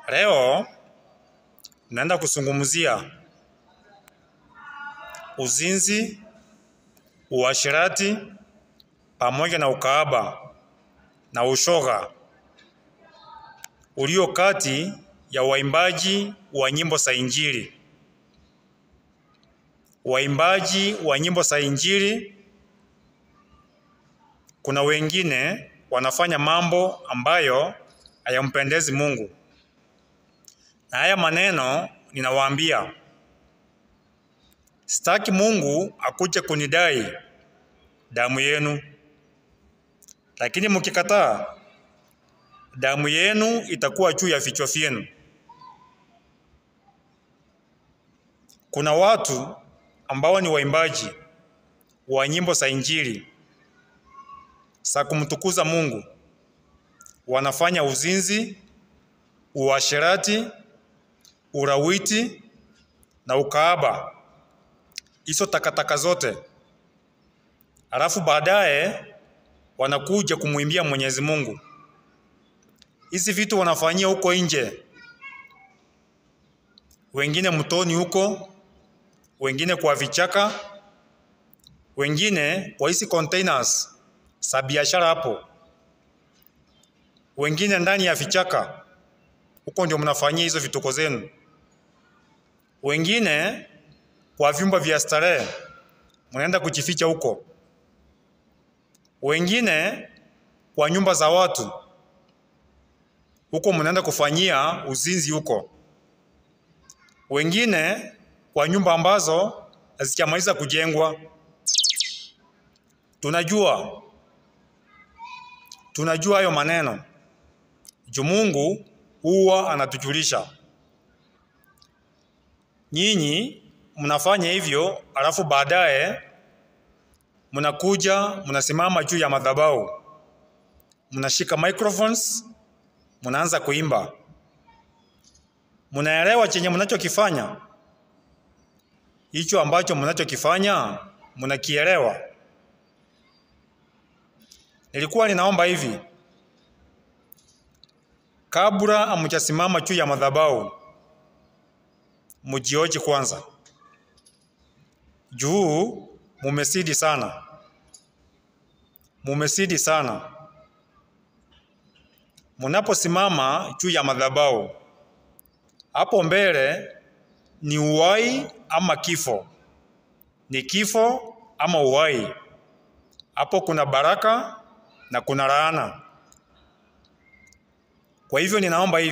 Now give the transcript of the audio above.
Leo naenda kuzungumzia uzinzi, uasherati pamoja na ukahaba na ushoga ulio kati ya waimbaji wa nyimbo za Injili. Waimbaji wa nyimbo za Injili, kuna wengine wanafanya mambo ambayo hayampendezi Mungu. Na haya maneno ninawaambia, sitaki Mungu akuje kunidai damu yenu, lakini mkikataa, damu yenu itakuwa juu ya vichwa vyenu. Kuna watu ambao ni waimbaji wa nyimbo za Injili za kumtukuza Mungu, wanafanya uzinzi, uasherati, urawiti na ukahaba, hizo takataka zote. Alafu baadaye wanakuja kumwimbia Mwenyezi Mungu. Hizi vitu wanafanyia huko nje, wengine mtoni huko, wengine kwa vichaka, wengine kwa hizi containers za biashara hapo, wengine ndani ya vichaka huko ndio mnafanyia hizo vituko zenu, wengine kwa vyumba vya starehe mnaenda kujificha huko, wengine kwa nyumba za watu huko mnaenda kufanyia uzinzi huko, wengine kwa nyumba ambazo hazijamaliza kujengwa. Tunajua hayo maneno. Juu Mungu huwa anatujulisha. Nyinyi mnafanya hivyo, alafu baadaye mnakuja mnasimama juu ya madhabahu, mnashika microphones, mnaanza kuimba. Mnaelewa chenye mnachokifanya? Hicho ambacho mnachokifanya mnakielewa? Nilikuwa ninaomba hivi, kabla hamjasimama juu ya madhabahu, mjioji kwanza. Juu mumesidi sana. Mumesidi sana. Mnaposimama juu ya madhabahu, hapo mbele ni uhai ama kifo. Ni kifo ama uhai. Hapo kuna baraka na kuna laana. Kwa hivyo ninaomba hivi,